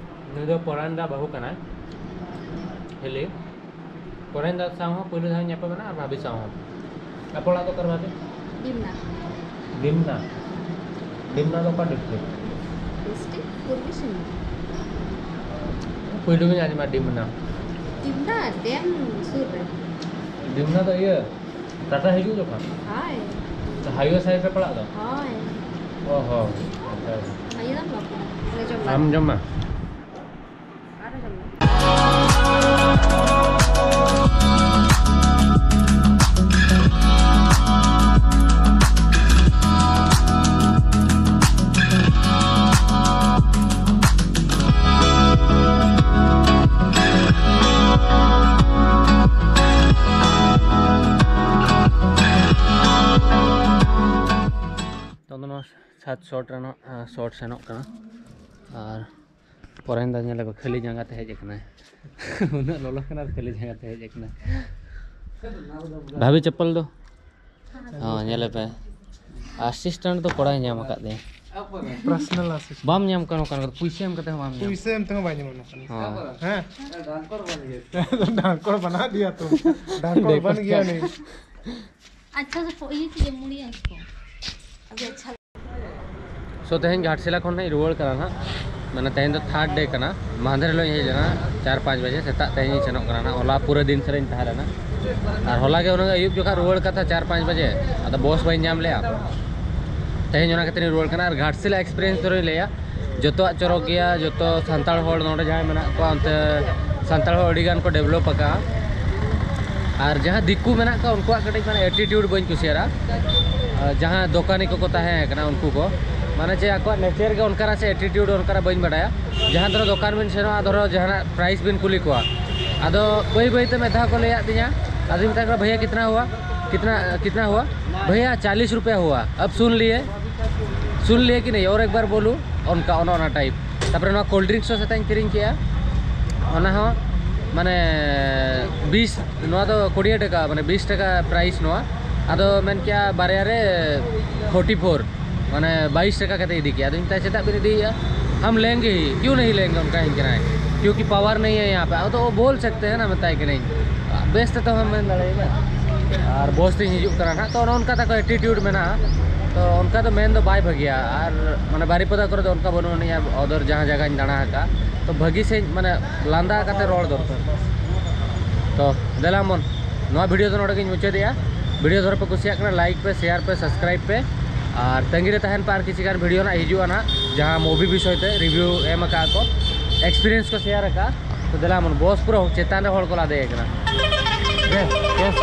ᱱᱩᱭ ᱫᱚ ᱯᱚᱨᱟᱱ ᱫᱟ ᱵᱟᱹᱦᱩ ᱠᱟᱱᱟᱭ, ᱦᱤᱞᱤ᱾ ᱯᱚᱨᱟᱱ ᱫᱟ ᱥᱟᱶ ᱦᱚᱸ ᱯᱳᱭᱞᱳ ᱫᱷᱟᱣ ᱧᱟᱯᱟᱢ ᱮᱱᱟ, ᱟᱨ ᱵᱷᱟᱵᱤ ᱥᱟᱶ ᱦᱚᱸ᱾ ᱟᱯᱮ ᱚᱲᱟᱜ ᱫᱚ ᱚᱠᱟᱨᱮ ᱵᱷᱟᱵᱤ? ᱰᱤᱢᱱᱟ᱾ ᱰᱤᱢᱱᱟ? ᱰᱤᱢᱱᱟ ᱫᱚ ᱚᱠᱟ district? District ᱯᱩᱨᱵᱤ ᱥᱤᱝᱵᱷᱩᱢ᱾ ᱯᱳᱭᱞᱳ ᱜᱤᱧ ᱟᱸᱡᱚᱢᱟ ᱰᱤᱢᱱᱟ᱾ ᱰᱤᱢᱱᱟ ᱰᱮᱢ ᱥᱩᱨ ᱨᱮ᱾ ᱰᱤᱢᱱᱟ ᱫᱚ ᱤᱭᱟᱹ, ᱴᱟᱴᱟ ᱦᱤᱡᱩᱜ ᱡᱚᱠᱷᱚᱱ? ᱦᱳᱭ᱾ ᱦᱟᱭᱣᱮ side ᱨᱮ ᱯᱟᱲᱟᱜ ᱫᱚ? ᱦᱳᱭ᱾ ᱚ ᱦᱚᱸ, ᱟᱪᱪᱷᱟ᱾ ᱦᱟᱭᱣᱮ ᱫᱚ ᱵᱟᱠᱚ, ᱟᱞᱮ ᱡᱚᱢ ᱟᱢ ᱡᱚᱢᱟ? ᱟᱨ ᱡᱚᱢ ᱢᱮ᱾ ᱱᱤᱛᱚᱝ ᱫᱚ ᱱᱚᱣᱟ ᱥᱟᱛ ᱥᱚᱴ ᱨᱮᱱᱟᱜ, ᱟᱸ, ᱥᱚᱴ ᱥᱮᱱᱚᱜ ᱠᱟᱱᱟ᱾ ᱟᱨ ᱯᱚᱨᱮᱱ ᱫᱚ ᱧᱮᱞ ᱟᱠᱚ ᱠᱷᱟᱹᱞᱤ ᱡᱟᱸᱜᱟ ᱛᱮ ᱦᱮᱡ ᱟᱠᱟᱱᱟᱭ᱾ ᱩᱱᱟᱹᱜ ᱞᱚᱞᱚ ᱠᱟᱱᱟ ᱟᱨ ᱠᱷᱟᱹᱞᱤ ᱡᱟᱸᱜᱟ ᱛᱮ ᱦᱮᱡ ᱟᱠᱟᱱᱟᱭ᱾ ᱵᱷᱟᱵᱤ ᱪᱟᱯᱯᱚᱞ ᱫᱚ? ᱦᱚᱸ, ᱧᱮᱞᱮ ᱯᱮ᱾ ᱟᱥᱤᱥᱴᱮᱱᱴ ᱫᱚ ᱠᱚᱲᱟᱭ ᱧᱟᱢ ᱟᱠᱟᱫ ᱫᱮᱭᱟ᱾ Personal assistant. ᱵᱟᱢ ᱧᱟᱢ ᱠᱟᱱᱟ ᱚᱱᱠᱟᱱ ᱠᱚᱫᱚ, ᱯᱩᱭᱥᱟᱹ ᱮᱢ ᱠᱟᱛᱮ ᱦᱚᱸ ᱵᱟᱢ ᱧᱟᱢ᱾ ᱯᱩᱭᱥᱟᱹ ᱮᱢ ᱛᱮᱦᱚᱸ ᱵᱟᱭ ᱧᱟᱢᱚᱜ ᱠᱟᱱᱟ᱾ ᱦᱚᱸ᱾ ᱦᱮᱸ? ᱰᱟᱝᱠᱚᱲ ᱵᱟᱱ ᱜᱮᱭᱟ ᱛᱚ᱾ ᱰᱟᱝᱠᱚᱲ ᱵᱟᱱ ᱜᱮᱭᱟ ᱱᱤ᱾ ᱟᱪᱪᱷᱟ, ᱫᱚ ᱯᱚ-, ᱤᱭᱟᱹ ᱠᱚ ᱡᱚᱢ ᱢᱩᱲᱤ ᱟᱹᱜᱩ ᱠᱚ᱾ ᱟᱹᱰᱤ ᱟᱪᱪᱷᱟ᱾ So, ᱛᱮᱦᱮᱧ ᱜᱷᱟᱴᱥᱤᱞᱟ ᱠᱷᱚᱱ ᱦᱟᱸᱜ ᱤᱧ ᱨᱩᱣᱟᱹᱲ ᱠᱟᱱᱟ ᱱᱟᱦᱟᱜ᱾ ᱢᱟᱱᱮ, ᱛᱮᱦᱮᱧ ᱫᱚ third day ᱠᱟᱱᱟ᱾ ᱢᱟᱦᱫᱮᱨ ᱦᱤᱞᱳᱜ ᱤᱧ ᱦᱮᱡ ᱞᱮᱱᱟ ᱪᱟᱨ ᱯᱟᱸᱪ ᱵᱟᱡᱮ ᱥᱮᱛᱟᱜ᱾ ᱛᱮᱦᱮᱧ ᱤᱧ ᱥᱮᱱᱚᱜ ᱠᱟᱱᱟ ᱱᱟᱦᱟᱜ᱾ ᱦᱚᱞᱟ ᱯᱩᱨᱟᱹ ᱫᱤᱱ ᱥᱟᱨᱟᱧ ᱛᱟᱦᱮᱸ ᱞᱮᱱᱟ᱾ ᱟᱨ ᱦᱚᱞᱟ ᱜᱮ ᱩᱱᱟᱹᱜ ᱟᱹᱭᱩᱵ ᱡᱚᱠᱷᱟ ᱨᱩᱣᱟᱹᱲ ᱠᱟᱛᱷᱟ ᱪᱟᱨ ᱯᱟᱸᱪ ᱵᱟᱡᱮ, ᱟᱫᱚ ᱵᱚᱥ ᱵᱟᱹᱧ ᱧᱟᱢ ᱞᱮᱜᱼᱟ᱾ ᱛᱮᱦᱮᱧ ᱚᱱᱟ ᱠᱷᱟᱹᱛᱤᱨ ᱤᱧ ᱨᱩᱣᱟᱹᱲ ᱠᱟᱱᱟ᱾ ᱟᱨ ᱜᱷᱟᱴᱥᱤᱞᱟ experience ᱫᱚᱧ ᱞᱟᱹᱭᱟ, ᱡᱚᱛᱚᱣᱟᱜ ᱪᱚᱨᱚᱠ ᱜᱮᱭᱟ᱾ ᱡᱚᱛᱚ ᱥᱟᱱᱛᱟᱲ ᱦᱚᱲ ᱱᱚᱰᱮ ᱡᱟᱦᱟᱸᱭ ᱢᱮᱱᱟᱜ ᱠᱚᱣᱟ, ᱚᱱᱛᱮ ᱥᱟᱱᱛᱟᱲ ᱦᱚᱲ ᱟᱹᱰᱤ ᱜᱟᱱ ᱠᱚ develop ᱟᱠᱟᱜᱼᱟ᱾ ᱟᱨ ᱡᱟᱦᱟᱸ ᱫᱤᱠᱩ ᱢᱮᱱᱟᱜ ᱠᱚᱣᱟ, ᱩᱱᱠᱩᱣᱟᱜ ᱠᱟᱹᱴᱤᱡ ᱢᱟᱱᱮ attitude ᱵᱟᱹᱧ ᱠᱩᱥᱤᱭᱟᱫᱟ᱾ ᱡᱟᱦᱟᱸ ᱫᱚᱠᱟᱱᱤ ᱠᱚᱠᱚ ᱛᱟᱦᱮᱸ ᱠᱟᱱᱟ ᱩᱱᱠᱩ ᱠᱚ, ᱢᱟᱱᱮ ᱪᱮᱫ ᱟᱠᱚᱣᱟᱜ ᱱᱮᱪᱟᱨ ᱜᱮ ᱚᱱᱠᱟᱱᱟ ᱥᱮ ᱮᱴᱤᱴᱤᱭᱩᱰ ᱚᱱᱠᱟᱱᱟ ᱵᱟᱹᱧ ᱵᱟᱰᱟᱭᱟ᱾ ᱡᱟᱦᱟᱸ ᱫᱷᱚᱨᱚ ᱫᱚᱠᱟᱱ ᱵᱤᱱ ᱥᱮᱱᱚᱜᱼᱟ, ᱫᱷᱚᱨᱚ ᱡᱟᱦᱟᱱᱟᱜ ᱯᱨᱟᱭᱤᱥ ᱵᱤᱱ ᱠᱩᱞᱤ ᱠᱚᱣᱟ, ᱟᱫᱚ ᱵᱟᱹᱭ ᱵᱟᱹᱭ ᱛᱮ ᱢᱤᱫ ᱫᱷᱟᱣ ᱠᱚ ᱞᱟᱹᱭᱟᱫ ᱛᱤᱧᱟ᱾ ᱟᱫᱚᱧ ᱢᱮᱛᱟ ᱠᱚ ᱠᱟᱱᱟ, ᱵᱷᱟᱭᱭᱟ ᱠᱤᱛᱱᱟ ᱦᱩᱣᱟ, ᱠᱤᱛᱱᱟ ᱠᱤᱛᱱᱟ ᱦᱩᱣᱟ? ᱵᱷᱟᱭᱭᱟ ᱪᱟᱞᱤᱥ ᱨᱩᱯᱭᱟ ᱦᱩᱣᱟ, ᱟᱵ ᱥᱩᱱ ᱞᱤᱭᱮ, ᱥᱩᱱ ᱞᱤᱭᱮ ᱠᱤ ᱱᱟᱦᱤᱸ, ᱚᱨ ᱮᱠ ᱵᱟᱨ ᱵᱳᱞᱩ, ᱚᱱᱠᱟ ᱚᱱᱮ ᱚᱱᱟ ᱴᱟᱭᱤᱯ᱾ ᱛᱟᱯᱚᱨᱮ ᱱᱚᱣᱟ ᱠᱳᱞᱰ ᱰᱨᱤᱝᱠᱥ ᱦᱚᱸ ᱥᱮᱛᱟᱧ ᱠᱤᱨᱤᱧ ᱠᱮᱜᱼᱟ, ᱚᱱᱟ ᱦᱚᱸ ᱢᱟᱱᱮ ᱵᱤᱥ, ᱱᱚᱣᱟ ᱫᱚ ᱠᱩᱲᱤ ᱴᱟᱠᱟ, ᱢᱟᱱᱮ ᱵᱤᱥ ᱴᱟᱠᱟ ᱯᱨᱟᱭᱤᱥ ᱱᱚᱣᱟ᱾ ᱟᱫᱚ ᱢᱮᱱ ᱠᱮᱜᱼᱟ ᱵᱟᱨᱭᱟ ᱨᱮ ᱯᱷᱳᱨᱴᱤ ᱯᱷᱳᱨ, ᱢᱟᱱᱮ ᱵᱟᱭᱤᱥ ᱴᱟᱠᱟ ᱠᱟᱛᱮ ᱤᱫᱤ ᱠᱮᱜᱼᱟ᱾ ᱟᱫᱚᱧ ᱢᱮᱛᱟᱭᱟ, ᱪᱮᱫᱟᱜ ᱵᱤᱱ ᱤᱫᱤᱭᱮᱜᱼᱟ? ᱦᱟᱢ ᱞᱮᱝᱜᱮ ᱦᱤ, ᱠᱤᱭᱩ ᱱᱟᱦᱤᱸ ᱞᱮᱝᱜᱮ, ᱚᱱᱠᱟ ᱤᱧ ᱠᱟᱱᱟᱭ᱾ ᱠᱤᱭᱩᱠᱤ ᱯᱟᱣᱟᱨ ᱱᱟᱦᱤᱸ ᱦᱮ ᱭᱟᱦᱟᱸ ᱯᱮ, ᱟᱫᱚ ᱵᱳᱞ ᱥᱟᱠᱛᱮ ᱦᱮᱸ ᱱᱟ, ᱢᱮᱛᱟᱭ ᱠᱟᱹᱱᱟᱹᱧ, ᱵᱮᱥ ᱛᱮ ᱛᱚ ᱦᱚᱸ ᱢᱮᱱ ᱫᱟᱲᱮᱭᱟᱜᱼᱟ᱾ ᱟᱨ ᱵᱚᱥ ᱛᱤᱧ ᱦᱤᱡᱩᱜ ᱠᱟᱱᱟ ᱱᱟᱦᱟᱜ, ᱛᱚ ᱚᱱᱮ ᱚᱱᱠᱟ ᱛᱟᱠᱚ ᱮᱴᱤᱴᱤᱭᱩᱰ ᱢᱮᱱᱟᱜᱼᱟ᱾ ᱛᱚ ᱚᱱᱠᱟ ᱫᱚ ᱢᱮᱱ ᱫᱚ ᱵᱟᱭ ᱵᱷᱟᱹᱜᱤᱭᱟ᱾ ᱟᱨ ᱢᱟᱱᱮ ᱵᱟᱨᱤᱯᱟᱫᱟ ᱠᱚᱨᱮ ᱫᱚ ᱚᱱᱠᱟ ᱵᱟᱹᱱᱩᱜ ᱟᱹᱱᱤᱡᱼᱟ, ᱚᱫᱚᱨ ᱡᱟᱦᱟᱸ ᱡᱟᱭᱜᱟᱧ ᱫᱟᱬᱟ ᱟᱠᱟᱫᱼᱟ᱾ ᱛᱚ ᱵᱷᱟᱹᱜᱤ ᱥᱮᱫ ᱢᱟᱱᱮ ᱞᱟᱸᱫᱟ ᱠᱟᱛᱮ ᱨᱚᱲ ᱫᱚᱨᱠᱟᱨ᱾ ᱛᱚ ᱫᱮᱞᱟ ᱢᱚᱱ, ᱱᱚᱣᱟ ᱵᱷᱤᱰᱤᱭᱳ ᱫᱚ ᱱᱚᱰᱮ ᱜᱤᱧ ᱢᱩᱪᱟᱹᱫᱮᱜᱼᱟ᱾ ᱵᱷᱤᱰᱤᱭᱳ ᱫᱷᱚᱨᱚ ᱯᱮ ᱠᱩᱥᱤᱭᱟᱜ ᱠᱟᱱᱟ, ᱞᱟᱭᱤᱠ ᱯᱮ, ᱥᱮᱭᱟᱨ ᱯᱮ, ᱥᱟᱵᱥᱠᱨᱟᱭᱤᱵ ᱯᱮ᱾ ᱟᱨ ᱛᱟᱺᱜᱤ ᱨᱮ ᱛᱟᱦᱮᱱ ᱯᱮ, ᱟᱨ ᱠᱤᱪᱷᱩ ᱜᱟᱱ ᱵᱷᱤᱰᱤᱭᱳ ᱱᱟᱜ ᱦᱤᱡᱩᱜᱼᱟ ᱱᱟᱜ, ᱡᱟᱦᱟᱸ ᱢᱩᱵᱷᱤ ᱵᱤᱥᱚᱭ ᱛᱮ ᱨᱤᱵᱷᱤᱭᱩ ᱮᱢ ᱟᱠᱟᱫᱼᱟ ᱠᱚ, ᱮᱠᱥᱯᱤᱨᱤᱭᱮᱱᱥ ᱠᱚ ᱥᱮᱭᱟᱨ ᱟᱠᱟᱫᱼᱟ᱾ ᱛᱚ ᱫᱮᱞᱟ ᱢᱚᱱ, ᱵᱚᱥ ᱯᱩᱨᱟᱹ ᱪᱮᱛᱟᱱ ᱨᱮ ᱦᱚᱲ ᱠᱚ ᱞᱟᱫᱮ ᱟᱠᱟᱱᱟ᱾ ᱫᱮ, ᱵᱚᱥ᱾